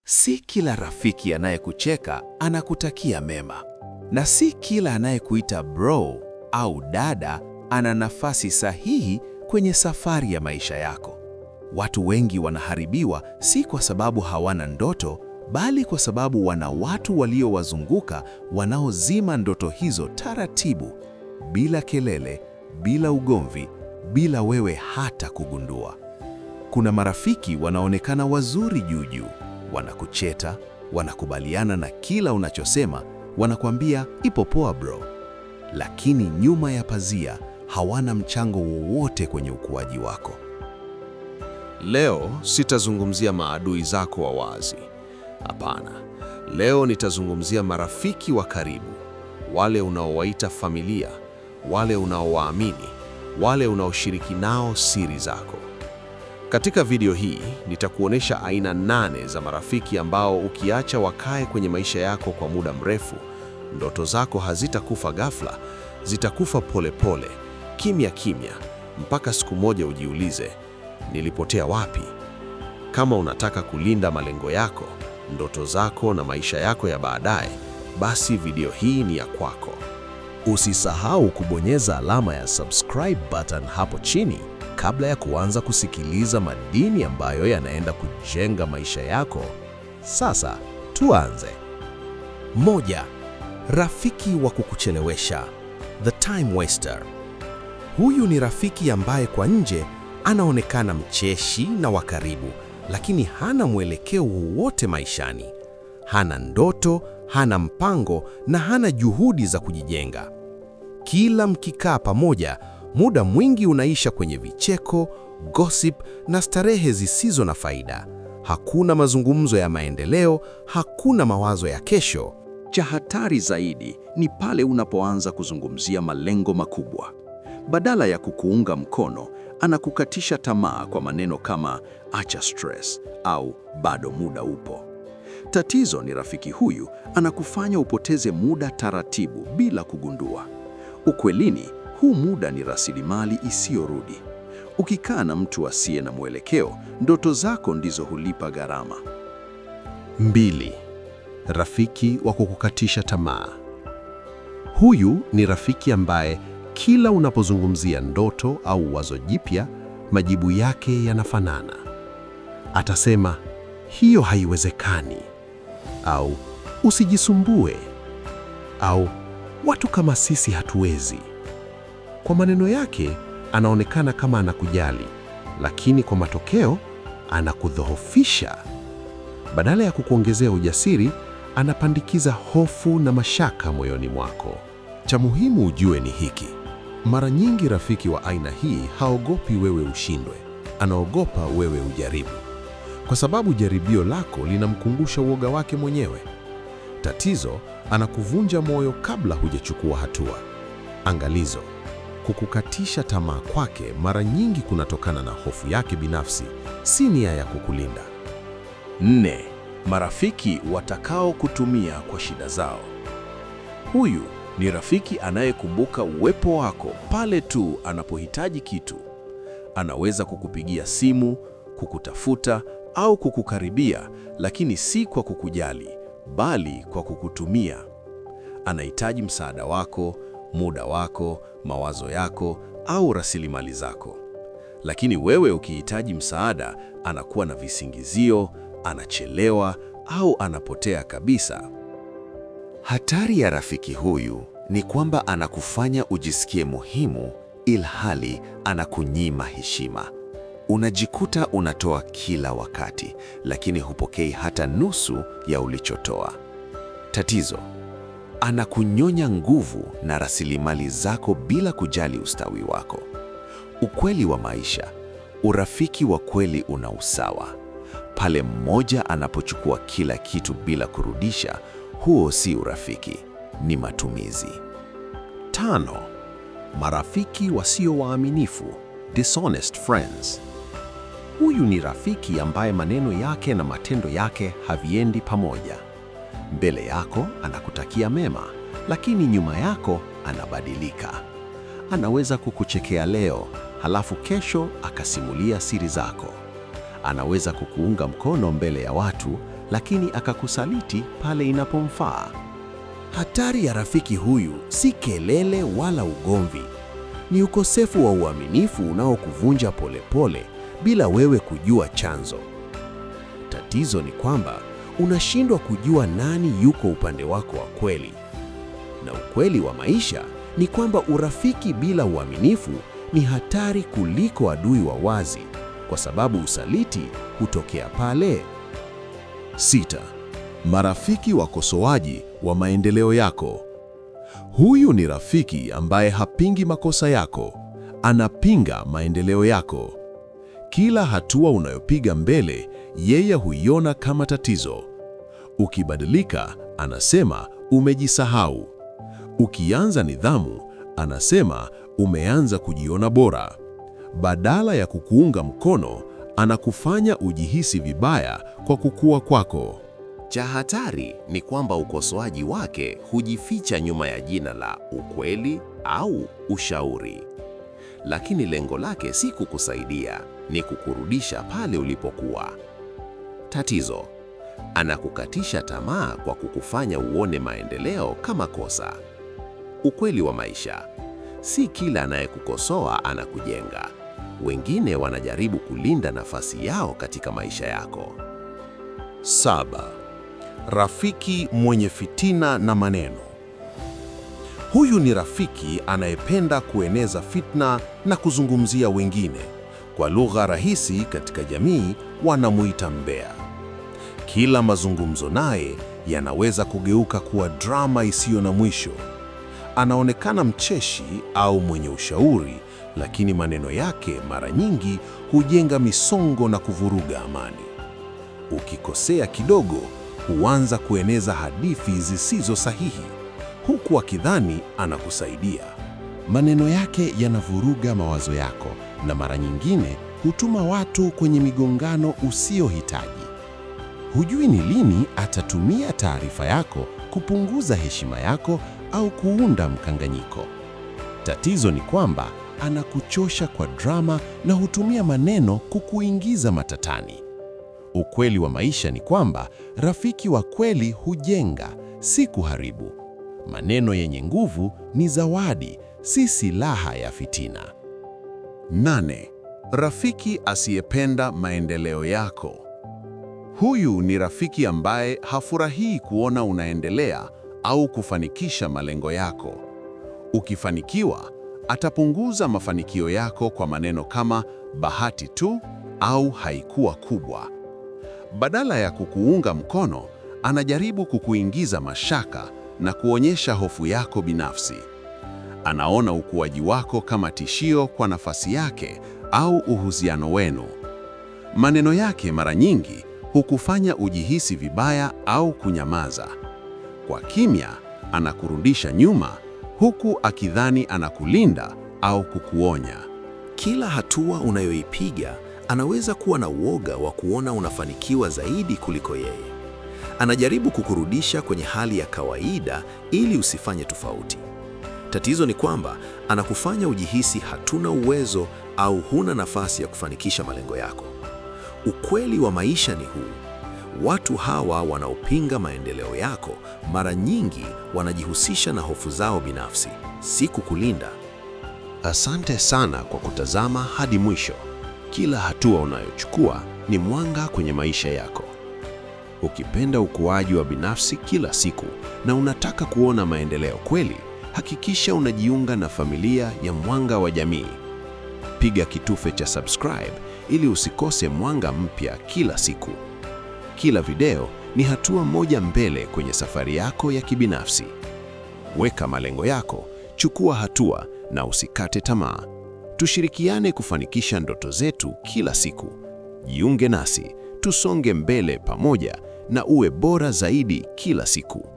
Si kila rafiki anayekucheka anakutakia mema, na si kila anayekuita bro au dada ana nafasi sahihi kwenye safari ya maisha yako. Watu wengi wanaharibiwa si kwa sababu hawana ndoto, bali kwa sababu wana watu waliowazunguka wanaozima ndoto hizo taratibu, bila kelele, bila ugomvi, bila wewe hata kugundua. Kuna marafiki wanaonekana wazuri juu juu, wanakucheka, wanakubaliana na kila unachosema, wanakwambia ipo poa bro, lakini nyuma ya pazia hawana mchango wowote kwenye ukuaji wako. Leo sitazungumzia maadui zako wa wazi. Hapana. Leo nitazungumzia marafiki wa karibu, wale unaowaita familia, wale unaowaamini, wale unaoshiriki nao siri zako. Katika video hii nitakuonesha aina nane za marafiki ambao ukiacha wakae kwenye maisha yako kwa muda mrefu, ndoto zako hazitakufa ghafla, zitakufa polepole, kimya kimya, mpaka siku moja ujiulize, nilipotea wapi? Kama unataka kulinda malengo yako, ndoto zako na maisha yako ya baadaye, basi video hii ni ya kwako. Usisahau kubonyeza alama ya subscribe button hapo chini kabla ya kuanza kusikiliza madini ambayo yanaenda kujenga maisha yako. Sasa tuanze. 1. Rafiki wa kukuchelewesha, the time waster. Huyu ni rafiki ambaye kwa nje anaonekana mcheshi na wa karibu, lakini hana mwelekeo wowote maishani. Hana ndoto, hana mpango na hana juhudi za kujijenga. Kila mkikaa pamoja, muda mwingi unaisha kwenye vicheko, gossip na starehe zisizo na faida. Hakuna mazungumzo ya maendeleo, hakuna mawazo ya kesho. Cha hatari zaidi ni pale unapoanza kuzungumzia malengo makubwa. Badala ya kukuunga mkono, anakukatisha tamaa kwa maneno kama acha stress au bado muda upo. Tatizo ni rafiki huyu anakufanya upoteze muda taratibu bila kugundua. Ukwelini, huu muda ni rasilimali isiyorudi. Ukikaa na mtu asiye na mwelekeo, ndoto zako ndizo hulipa gharama. 2. Rafiki wa kukukatisha tamaa. Huyu ni rafiki ambaye kila unapozungumzia ndoto au wazo jipya, majibu yake yanafanana. Atasema, hiyo haiwezekani, au usijisumbue, au watu kama sisi hatuwezi. Kwa maneno yake anaonekana kama anakujali, lakini kwa matokeo anakudhoofisha. Badala ya kukuongezea ujasiri, anapandikiza hofu na mashaka moyoni mwako. Cha muhimu ujue ni hiki: mara nyingi rafiki wa aina hii haogopi wewe ushindwe, anaogopa wewe ujaribu, kwa sababu jaribio lako linamkumbusha uoga wake mwenyewe. Tatizo, anakuvunja moyo kabla hujachukua hatua. Angalizo, kukukatisha tamaa kwake mara nyingi kunatokana na hofu yake binafsi, si nia ya kukulinda. 4. Marafiki watakao kutumia kwa shida zao. Huyu ni rafiki anayekumbuka uwepo wako pale tu anapohitaji kitu. Anaweza kukupigia simu, kukutafuta au kukukaribia, lakini si kwa kukujali, bali kwa kukutumia. Anahitaji msaada wako, muda wako, mawazo yako au rasilimali zako. Lakini wewe ukihitaji msaada, anakuwa na visingizio, anachelewa au anapotea kabisa. Hatari ya rafiki huyu ni kwamba anakufanya ujisikie muhimu ilhali anakunyima heshima. Unajikuta unatoa kila wakati, lakini hupokei hata nusu ya ulichotoa. Tatizo, anakunyonya nguvu na rasilimali zako bila kujali ustawi wako. Ukweli wa maisha, urafiki wa kweli una usawa. Pale mmoja anapochukua kila kitu bila kurudisha, huo si urafiki, ni matumizi. 5. Marafiki wasio waaminifu, dishonest friends. Huyu ni rafiki ambaye maneno yake na matendo yake haviendi pamoja. Mbele yako anakutakia mema, lakini nyuma yako anabadilika. Anaweza kukuchekea leo, halafu kesho akasimulia siri zako. Anaweza kukuunga mkono mbele ya watu, lakini akakusaliti pale inapomfaa. Hatari ya rafiki huyu si kelele wala ugomvi. Ni ukosefu wa uaminifu unaokuvunja polepole bila wewe kujua chanzo. Tatizo ni kwamba unashindwa kujua nani yuko upande wako wa kweli. Na ukweli wa maisha ni kwamba urafiki bila uaminifu ni hatari kuliko adui wa wazi, kwa sababu usaliti hutokea pale. 6. Marafiki wakosoaji wa maendeleo yako. Huyu ni rafiki ambaye hapingi makosa yako, anapinga maendeleo yako. Kila hatua unayopiga mbele, yeye huiona kama tatizo. Ukibadilika, anasema umejisahau. Ukianza nidhamu, anasema umeanza kujiona bora. Badala ya kukuunga mkono, anakufanya ujihisi vibaya kwa kukua kwako. Cha hatari ni kwamba ukosoaji wake hujificha nyuma ya jina la ukweli au ushauri. Lakini lengo lake si kukusaidia, ni kukurudisha pale ulipokuwa. Tatizo, anakukatisha tamaa kwa kukufanya uone maendeleo kama kosa. Ukweli wa maisha, si kila anayekukosoa anakujenga. Wengine wanajaribu kulinda nafasi yao katika maisha yako. 7. Rafiki mwenye fitina na maneno. Huyu ni rafiki anayependa kueneza fitna na kuzungumzia wengine. Kwa lugha rahisi katika jamii wanamuita mbea. Kila mazungumzo naye yanaweza kugeuka kuwa drama isiyo na mwisho. Anaonekana mcheshi au mwenye ushauri, lakini maneno yake mara nyingi hujenga misongo na kuvuruga amani. Ukikosea kidogo, huanza kueneza hadithi zisizo sahihi, huku akidhani anakusaidia. Maneno yake yanavuruga mawazo yako na mara nyingine hutuma watu kwenye migongano usiyohitaji. Hujui ni lini atatumia taarifa yako kupunguza heshima yako au kuunda mkanganyiko. Tatizo ni kwamba anakuchosha kwa drama na hutumia maneno kukuingiza matatani. Ukweli wa maisha ni kwamba rafiki wa kweli hujenga, si kuharibu. Maneno yenye nguvu ni zawadi, si silaha ya fitina. 8. Rafiki asiyependa maendeleo yako. Huyu ni rafiki ambaye hafurahii kuona unaendelea au kufanikisha malengo yako. Ukifanikiwa, atapunguza mafanikio yako kwa maneno kama bahati tu au haikuwa kubwa. Badala ya kukuunga mkono, anajaribu kukuingiza mashaka na kuonyesha hofu yako binafsi. Anaona ukuaji wako kama tishio kwa nafasi yake au uhusiano wenu. Maneno yake mara nyingi hukufanya ujihisi vibaya au kunyamaza. Kwa kimya, anakurudisha nyuma huku akidhani anakulinda au kukuonya. Kila hatua unayoipiga anaweza kuwa na uoga wa kuona unafanikiwa zaidi kuliko yeye. Anajaribu kukurudisha kwenye hali ya kawaida ili usifanye tofauti. Tatizo ni kwamba anakufanya ujihisi hatuna uwezo au huna nafasi ya kufanikisha malengo yako. Ukweli wa maisha ni huu: watu hawa wanaopinga maendeleo yako mara nyingi wanajihusisha na hofu zao binafsi, si kukulinda. Asante sana kwa kutazama hadi mwisho. Kila hatua unayochukua ni mwanga kwenye maisha yako. Ukipenda ukuaji wa binafsi kila siku na unataka kuona maendeleo kweli, hakikisha unajiunga na familia ya Mwanga wa Jamii. Piga kitufe cha subscribe ili usikose mwanga mpya kila siku. Kila video ni hatua moja mbele kwenye safari yako ya kibinafsi. Weka malengo yako, chukua hatua na usikate tamaa. Tushirikiane kufanikisha ndoto zetu kila siku. Jiunge nasi, tusonge mbele pamoja na uwe bora zaidi kila siku.